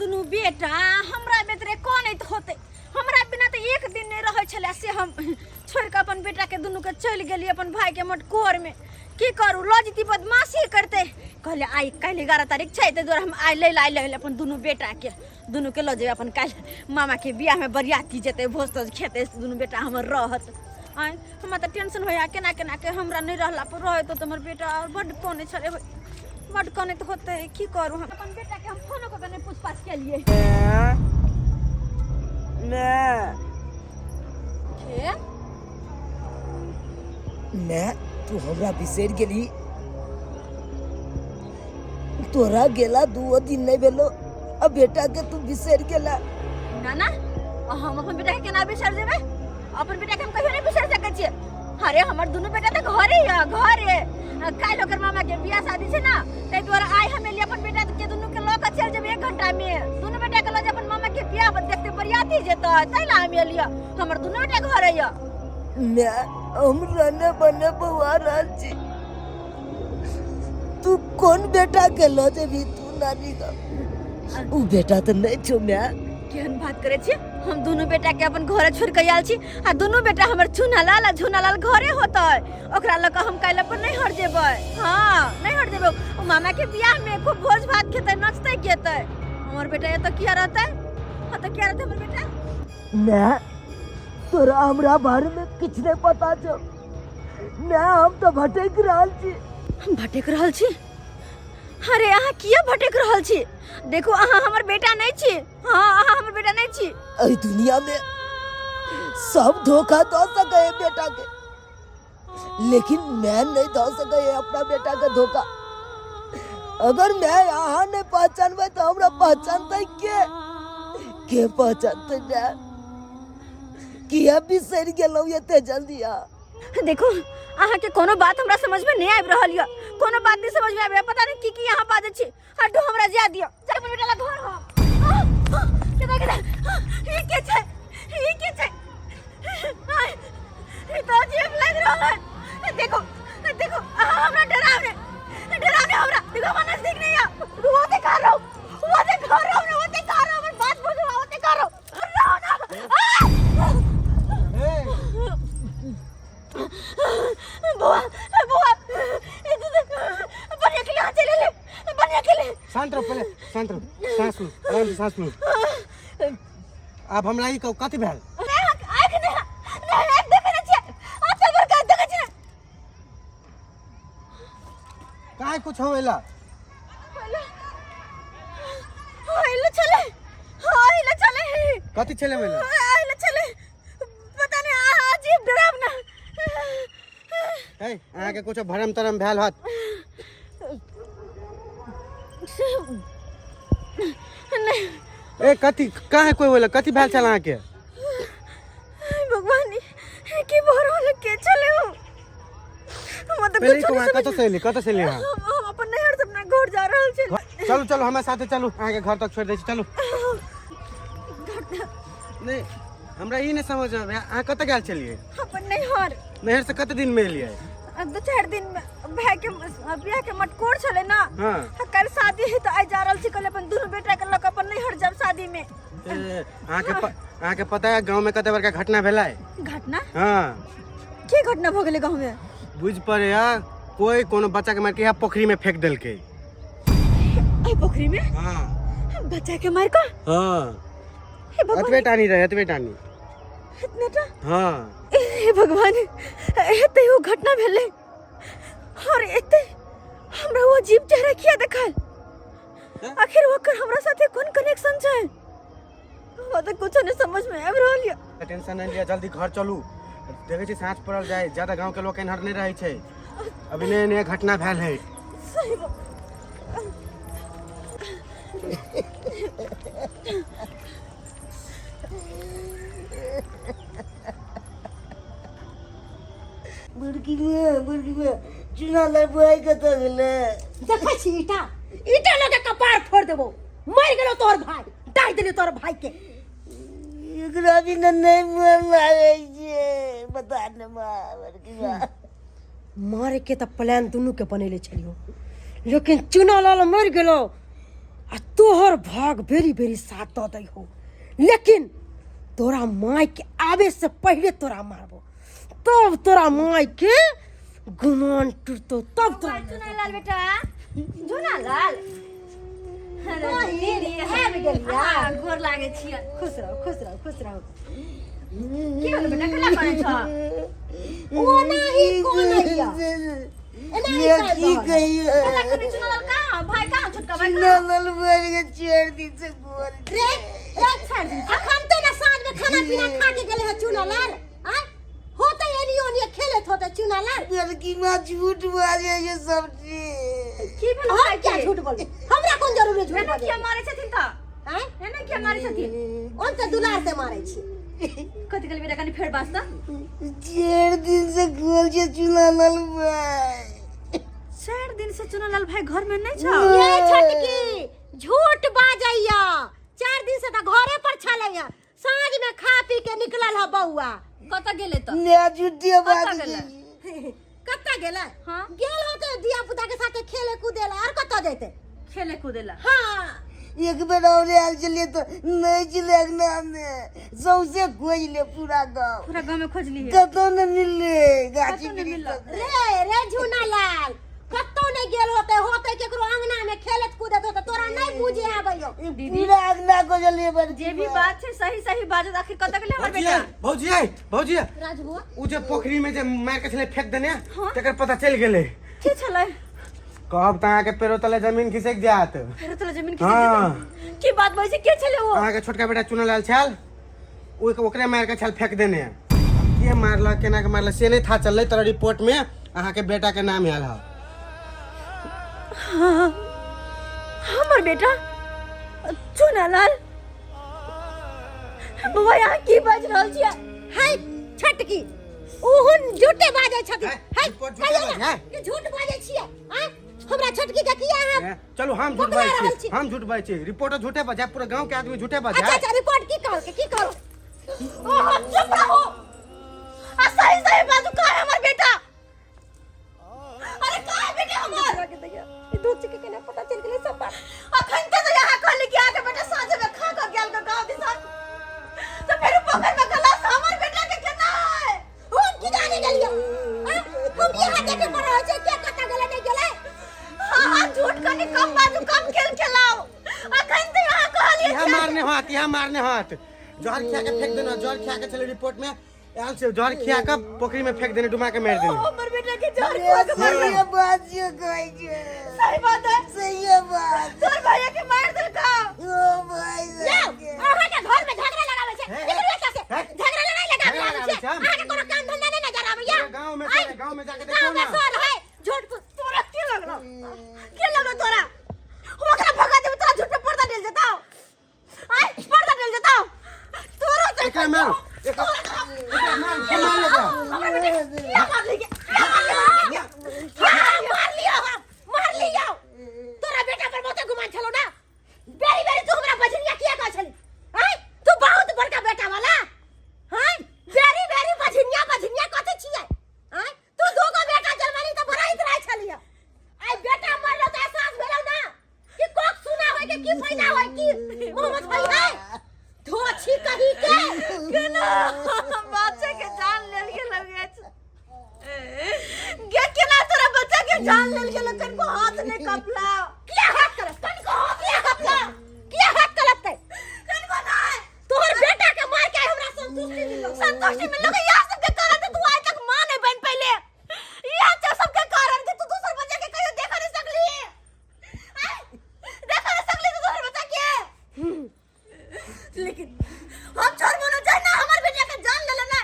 दुनू बेटा हमरा बेतरे कनैत होतै। हमरा बिना तऽ एक दिन नहि रहै छलै, से हम छोड़ि कऽ अपन बेटाके दुनूके चलि गेली अपन भाइके मटकोरमे। की करू, लऽ जैती बदमाशी करतै। कहलियै आइ काल्हि 11 तारीख छै, ताहि दुआरे हम आइ लै लए आयल अपन दुनू बेटाके, दुनूके लऽ जेबै अपन काल्हि मामाके बियाहमे, बरियाती जेतै, भोज तोज खेतै, दुनू बेटा हमर रहत। आँय, हमरा तऽ टेंशन होइए केना केना के हमरा नहि रहला पर रहैत तऽ हमर बेटा आओर बड्ड कनै छलै, बड्ड कनैत होतै। की करू, हम अपन बेटाके हम फोनो कऽ के नहि पूछपाछ केलियै। के मैं तू हमरा बिसरि गेली? तोरा गेला 2 दिन नहीं भेलो आ बेटा के तू बिसरि गेला। ना ना, हम अपन बेटा के केना बिसरि जेबै? अपन बेटा के हम कहियो नहीं बिसरि सकै छियै। अरे हमर दुनू बेटा तऽ घरे यऽ, घरे। काल्हि ओकर मामा के बियाह शादी छै ना, ताहि दुआरे आइ हम एलियै अपन बेटा के दुनू के लऽ कऽ चलि जेबै 1 घंटा में। दुनू बेटा के लऽ जे अपन मामा के बियाह देखते बरियाती जेतै, ताहि लए हम एलियै। हमर दुनू बेटा घरे यऽ। मैं हम रहने बने बौआ रहल छी, तू कोन बेटा के लऽ जेबही तू नानी का? उ बेटा तऽ नहीं छौ मैं। केहन बात करे छी? हम दुनू बेटा के अपन घरे छोड़ के आयल छी आ दुनू बेटा हमर चूनालाल आ झूनालाल घरे होतै। ओकरा लऽ कऽ हम काल्हि अपन नैहर जेबै। हाँ, नैहर जेबै। ओ मामा के बियाह में खूब भोज भात खेतै, नचतै गेतै। हमर बेटा एतऽ किया रहतै? हाँ तऽ किया रहतै हमर बेटा? मैं तोरा हमरा बारे में किछु नहीं पता छौ। मैं हम तऽ भटकि रहल छी। हम भटकि रहल छी? अरे अहाँ किया भटकि रहल छी? देखू, अहाँ हमर बेटा नहीं छी। हाँ, अहाँ हमर बेटा नहीं छी। एहि दुनिया में सब धोखा दऽ सकै है बेटा के, लेकिन मैं नहीं दऽ सकै है अपना बेटा के धोखा। अगर मैं अहाँ नहीं पहचानबै तऽ हमरा पहचानतै के? के पहचानतै? मैं किया बिसरि गेलहुँ एते जल्दी अहाँ? देखो, अहाँ के कोनो बात हमरा समझ में नहीं आबि रहल यऽ, कोनो बात नहीं समझ में आबि रहल, पता नहीं की की अहाँ बाजै छी। हटू, हमरा जा दियौ, जा अपन बेटा ला घर। हम केना केना ई के छै? ई के छै? आय, ई तो अजीब लग रहल है। देखो देखो, अहाँ हमरा डरावने डरावने हमरा। देखो, हमरा नजदीक नहीं आ। वो देखा रहो, वो देखा रहो, वो देखा रहो, हमर बात बुझो, वो देखा रहो, रहो ना। आ! बुआ, बुआ, बढ़िया के लिए चले ले, बढ़िया के लिए। शांत रहो, पहले शांत रहो, सांस लो, आराम से सांस लो। आब हमरा ई कहू, कथी भेल? आँख नहीं, नहीं आँख देखे नहीं छियै, आँख तो बड़का देखे छियै। काहे कुछ होएला? होइला चले, होइला चले। कथी छले होइला? होइला चले, पता नहीं, अजीब डरावना। हे, अहाँ के कुछ भरम तरम भेल होत? नहीं। ए कथी काहे कोई होइला? कथी भेल छल अहाँ के? भगवान, की भर होल के चले हो? हम तो पहले कुछ को नहीं कत समझ से एली, कत से एली अहाँ? हम अपन नैहर से अपना घर जा रहल छी। चलू चलू, हमरा साथे चलू, अहाँ के घर तक छोड़ दै छी, चलू। नहीं, हमरा ई नहीं समझ में अहाँ कतऽ गेल छलियै? अपन नैहर। नैहर से कते दिन में एलियै? 2-4 दिन में। भाई के बियाह के मटकोर छलै ना। हाँ। कल शादी है तो आइ जा रहल छी, कल अपन दुनू बेटा के लऽ के अपन नैहर जाब शादी में। ए, अहाँ के पता है गांव में कते बड़का घटना भेलै? घटना? हाँ। की घटना भऽ गेलै गांव में? बुझ पड़े या कोई कोनो बच्चा के मार के यहाँ पोखरी में फेंक देलकै। एहि पोखरी में? हाँ। बच्चा के मार के? हाँ। हे भगवान। एतबे टानी रहे, एतबे टानी। इतने टा? हाँ। हे भगवान, एते ओ घटना भेलै और एते हमरा वो अजीब चेहरा किया देखल? आखिर ओकर हमरा साथे कोन कनेक्शन छै? हमरा तऽ कुछो नहीं समझ में आबि रहल यऽ। टेंशन नहीं लिअ, जल्दी घर चलू। देखै छी साँझ पड़ल जाय, ज्यादा गांव के लोग एन्हर नहीं रहै छै। अभी नया नया घटना भेल है। सही बात। बुड़की में, बुड़की में, चुना लगवाई कतऽ गेलै? देखै छी ईटा, ईटा लगे कपार फोड़ देबो। मर गेलो तोहर भाई, डाहि देलियो तोहर भाई के। एकरा बिना नहीं मन लागै छै, बता ने माँ, बड़की माँ। मारे के तऽ प्लान दुनू के बनेले छलियो, लेकिन चुना लाल मर गेलो। आ तोहर भाग बेरी बेरी साथ दऽ दै हो, लेकिन तोरा माय के आवे से पहले तोरा मारबो, तब तोरा माय के गुमान टूटतो, तब तोरा। चुनालाल बेटा, चुनालाल बहिन, आबि गेलियै? हाँ, गोर लागै छियै। खुश रहो, खुश रहो, खुश रहो। की होलो बेटा, केना करै छ? ओनाही कोनैया, एनाही ये कान की रहल। कहिए? केना करै चुनालाल? कहाँ भाई, कहाँ छोटका भाई, कहाँ? चुनालाल मर के 4 दिन से गोल। रे रे, छोड़ दे। अखन ते ना साँझ में खाना पीना खा के गेले है चुनालाल। आय होते एनी ओनी खेलत होते चुनालाल। बड़की माँ झूठ बाजे ये सब चीज। की भेल हम भाई क्या के? झूठ बोलबे? हमरा कोन जरूरी झूठ एना बाजे? किया मारै छथिन तऽ? आय एना किया मारै छथिन? ओन से दुलार से मारै छी। कथी कहली बेटा, कनि फेर बाज तऽ। 4 दिन से गोल छे चुनालाल भाई। 4 दिन से चुनालाल भाई घर में नहीं छौ? ये छोटकी झूठ बाजैया, 4 दिन से तऽ घरे पर छलैया, साँझ में खा पी के निकलल ह बौआ। कतऽ गेलै तऽ? नया झूठे बात। कतऽ गेलै? कतऽ गेलै? हाँ। गेल होते धिया पुता के साथे खेले कूदे ला, आर कतऽ जेतै? खेले कूदे ला। हाँ। एक बेर और आयल छलियै तऽ नहि छलै अंगना मे, सौंसे खोज ले पूरा गाँव। पूरा गाँव में खोजली है? कतौ नहि मिललै गाछी कतौ नहि वृक्ष। मिलल। रे रे झूना लाल, कतौ नहि गेल होते, होते केकरो अंगना में खेलत कूदत होते, तोरा नहीं बुझे आबैयो। पूरा अंगना खोजलियै बड़की जे भी माँ। बात छै सही सही बाजत, आखिर कतऽ गेलै हमर बेटा? भौजी, भौजी, राजू बुआ। ओ जे पोखरी में जे मारि के छलै फेंक देने, हाँ। तकर पता चलि गेलै। की छलै? कहब तऽ अहाँके पेरो तले जमीन खिसकि जायत। फेर तोरा जमीन खिसक हाँ। जेतै? की बात बजै छै? के छलै ओ? अहाँके छोटका बेटा चुनलाल छल, ओ ओकरे मारि के छल फेंक देने। के मारलक, केना के मारलक, से नहि था चललै। तोरा रिपोर्ट में अहाँके बेटा के नाम आयल है। हाँ, हमर बेटा चुनालाल। बौआ, यहाँ की बाजि रहल छियै? हाय छटकी, ओहुन झूठे बाजै छथिन। हैं? हाय रिपोर्ट झूठे कहियौ बाजै, ने हैं? कि झूठ बाजै छियै? आँय, हमरा छटकी के किया अहाँ हैं? चलू, हम झूठ पकड़ा बाजै रहल छी? छी। हम झूठ बाजै छी? रिपोर्टर झूठे बाजै, पूरा गांव के आदमी झूठे बाजै? अच्छा अच्छा, रिपोर्ट की कहलकै, की कहल? ओ चुप रहो आ सही सही बाजू, कहाँ है हमर बेटा? अरे कहाँ है बेटा हमर? ई दूध के केना पता चलि गेलै सब बात? अखन तक यहाँ कहली कि आके बेटा साँझ में खा के गेल के गाँव दिसन, तो फिर पोखर में गला हमर बेटा के केना है? हम की जाने गेलियै? आँय, हम यहाँ देखे पर रहै छै के कतऽ गेलै नहि गेलै। हाँ हाँ, झूठ कनी कम बाजू, कम खेल खेलाओ। अखन तो यहाँ कहलिए। इहा मारने हाथ, इहा मारने हाथ, जहर खिया के फेंक देना, जहर खिया के छलै। रिपोर्ट में आयल छै, जहर खिया के पोखरी में फेंक देने, डुबा के मारि देने। हमर बेटा के जहर खुआ के मारल। सही बात छै कहै छै। सही बात है? सही बात। तोर भैया के मार देलका? ओ भाई जाओ, साहब के। अहाँके घर में झगड़ा लगाबै छै। हे, निकलू एतऽ से। हे। झगड़ा लड़ाई लगाबै झगड़ा आबै लगाबै छै। छै हम। अहाँके कोनो काम धंधा नहि नजर आबैया। गाँव में आँय, गाँव में जाके देखियौ गाँव में ना। सर है झूठ तोरा की लगलो, की लगलो तोरा? हम ओकरा भगा देबो, तोरा झूठ पे पर्दा डल जेतौ। आय पर्दा डल जेतौ तोरा तो। एकरा मार, एकरा एकरा मार, के मार एकरा? हमरा बेटा किया मार ली, किया मार ली? हाँ, मार लियो, हम मार लियो। तोरा बेटा पर बहुते गुमान छलो ना, बेरी बेरी तू हमरा बजनिया किया कहै छली? आँय, तू बहुत बड़का बेटा वाला। हाँ, बेरी बेरी बजनिया बजनिया कथी छियै? आँय, तू दूगो बेटा जन्मली तऽ बड़ाइत रहै छलियै। आइ बेटा मरलो तऽ एहसास भेलौ ना कि कोख सुना होय के की फायदा होय, की मोहम्मद भाई है धोछी कही के। केना बच्चा के जान लेल गेल अछि गे? केना तोरा बच्चा के जान लेल गेल? कनको हाथ नहीं कपला। किया हाथ करत? कनको हाथ किया कपला? किया हाथ करत? कनको नहीं। तोहर बेटा के मार के हमरा संतुष्टि मिललो। संतुष्टि मिललो कि यह सब के कारण तू आज तक मां नहीं बन पहिले। यह सब के कारण कि तू दूसर बच्चा के कहियो देख नहीं सकली। आय, देख नहीं सकली तू दूसर बच्चा के। लेकिन हम छोड़बो न जाए ना हमर बेटा के जान ले लेना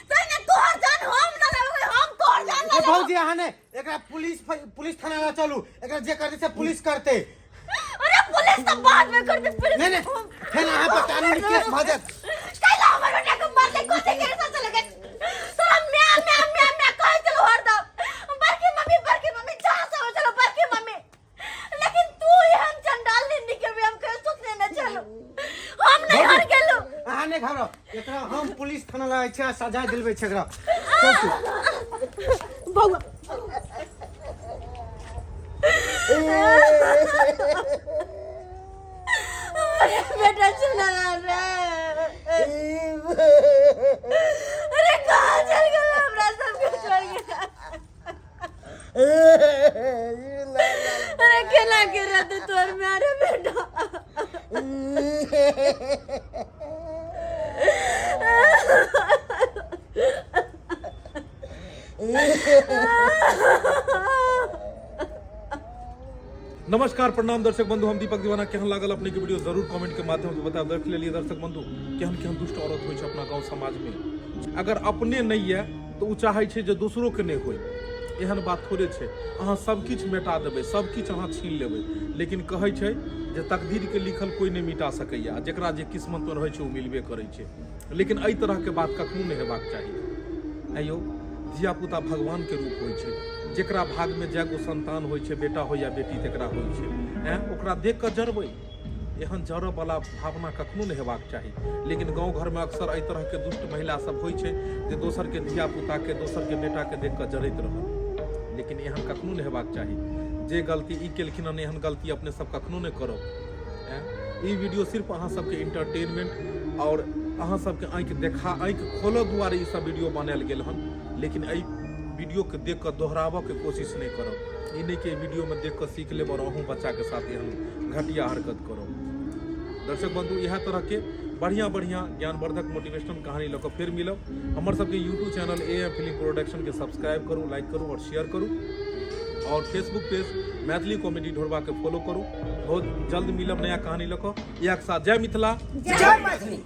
तो ना तोहर जान हम ना लेबै, हम तोहर जान ए ले लेबै। भौजी, अहाँ ने एकरा पुलिस पुलिस थाना ला चलू। एकरा जे करते से पुलिस करते। अरे पुलिस तो बाद में करते, पुलिस। नहीं नहीं, फेर अहाँ पर कानूनी केस भऽ जायत। कैला हमर बेटा के मारले? कोथे के ऐसा चले गए? तोरा म्या म्या म्या म्या कहै चलो हरदम, बड़की मम्मी, बड़की मम्मी, जहाँ से हो चलो बड़की मम्मी। लेकिन तू एहन चंडाल निन्नी के भी हम कहियो सोचने न चलो। हम नहीं हर गेलो। अहाँ नहि घबराउ, एकरा हम पुलिस थाना लाबै छी आ सजा दिलबै छी एकरा। चल तू। बौआ। अरे बेटा सुना रे, अरे कहाँ चल गेल हमरा सबके छोड़ के? अरे केना के रहते तोर में? अरे बेटा। नमस्कार, प्रणाम दर्शक बंधु, हम दीपक दीवाना। केहन लागल अपने के वीडियो, जरूर कमेंट के माध्यम से बताब। देख लेलिए दर्शक बंधु, केहन केहन दुष्ट औरत होइ छै अपना गांव समाज में। अगर अपने नहीं है तो उ चाहे छै जे दोसरो के नहीं होय, एहन बात थोड़े छै। अहाँ सब किछु मेटा देबै, सब किछु अहाँ छीन लेबै, लेकिन कहै छै जे तकदीर के लिखल कोई नहीं मिटा सकैया, आ जेकरा जे किस्मत में रहै छै ओ मिलबे करै छै। लेकिन एहि तरह के बात कखनो नहि हेबाक चाही। आइयो धियापुता भगवानके रूप होइ छै। जेकरा भागमे जएगो संतान होइ छै, बेटा होइ या बेटी, तकरा होइ छै। ओकरा देख कऽ जरबै, एहन जरऽवला भावना कखनो नहि हेबाक चाही। लेकिन गाँव घरमे अक्सर एहि तरहके दुष्ट महिला सब होइ छै जे दोसरके धियापुताके, दोसरके बेटाके देख कऽ जरैत रहल। लेकिन एहन कखनो नहि हेबाक चाही। जे गलती ई केलखिन हन, एहन गलती अपने सब कखनो नहि करब। ई वीडियो सिर्फ अहाँ सबके इंटरटेनमेंट और अहाँ सबके आँखि देखा, आँखि खोलऽ दुआरे ई सब वीडियो बनायल गेल हन। लेकिन एहि वीडियो के देख कऽ दोहराबऽ के कोशिश नहि करब। ई नहि कि एहि वीडियो में देख कऽ सीख लेब और अहूँ बच्चा के साथ एहन घटिया हरकत करब। दर्शक बंधु, इएह तरह के बढ़िया बढ़िया ज्ञानवर्धक मोटिवेशनल कहानी लऽ कऽ फेर मिलब। हमर सबके YouTube channel A M film production के सब्सक्राइब करू, लाइक करू और शेयर करू और फेसबुक पेज मैथिली कॉमेडी ढोरबा के फॉलो करू। बहुत जल्द मिलब नया कहानी लऽ कऽ। इएह के साथ जय मिथिला, जय मैथिली।